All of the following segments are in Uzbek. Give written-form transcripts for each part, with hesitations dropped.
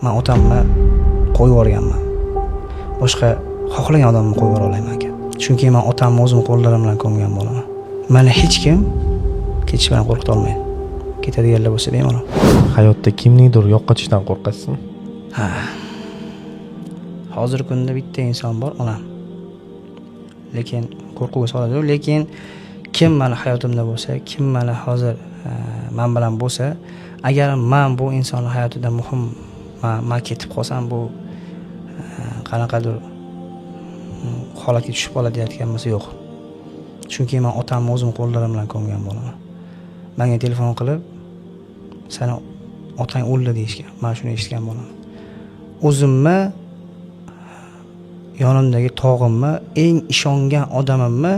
Man otamni qo'yib yuborganman. Boshqa xohlagan odamni qo'yib yubora olmayman, aka. Chunki man otamni o'zim qo'llarim bilan ko'mgan bo'laman. Mani hech kim ketish bilan qo'rqita olmaydi. Ketadiganlar bo'lsa, bemalol. Hayotda kimningdir yo'qotishdan qo'rqasizmi? Ha, hozirgi kunda bitta inson bor, onam. Lekin qo'rquvga soladi. Lekin kim mani hayotimda bo'lsa, kim mani hozir man bilan bo'lsa, agar man bu insonni hayotida muhim, man ketib qolsam, bu qanaqadir holatga tushib qoladi deyotgan bo'lsa, yo'q. Chunki man otamni o'zim qo'llarim bilan ko'mgan bo'laman. Manga telefon qilib, "Sani otang o'ldi", deyishgan. Man shuni eshitgan bo'laman. O'zimni yonimdagi tog'imni, eng ishongan odamimni,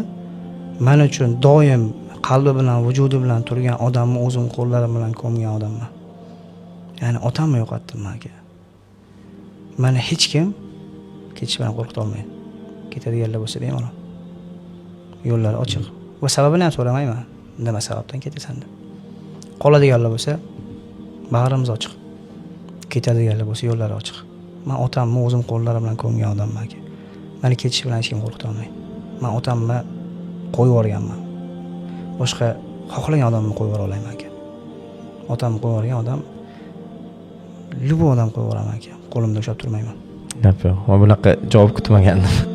man uchun doim qalbi bilan, vujudi bilan turgan odamni o'zim qo'llarim bilan ko'mgan odamman. Ya'ni otamni yo'qotdim man, aka. Mani hech kim ketish bilan qo'rqita olmaydi. Ketadiganlar bo'lsa, bemalol, yo'llari ochiq va sababini ham so'ramayman, nima sababdan ketasan deb. Qoladiganlar bo'lsa, bag'rimiz ochiq. Ketadiganlar bo'lsa, yo'llari ochiq. Man otamni o'zim qo'llarim bilan ko'mgan odamman, aka. Mani ketish bilan hech kim qo'rqita olmaydi. Man otamni qo'yib yuborganman. Boshqa xohlagan odamni qo'yib yubora olmayman, aka. Otamni qo'yib yuborgan odam, любой odam qo'yib yuboraman, aka, qo'limda ushlab turmayman. Gap yo'q, man bunaqa javob kutmagandim.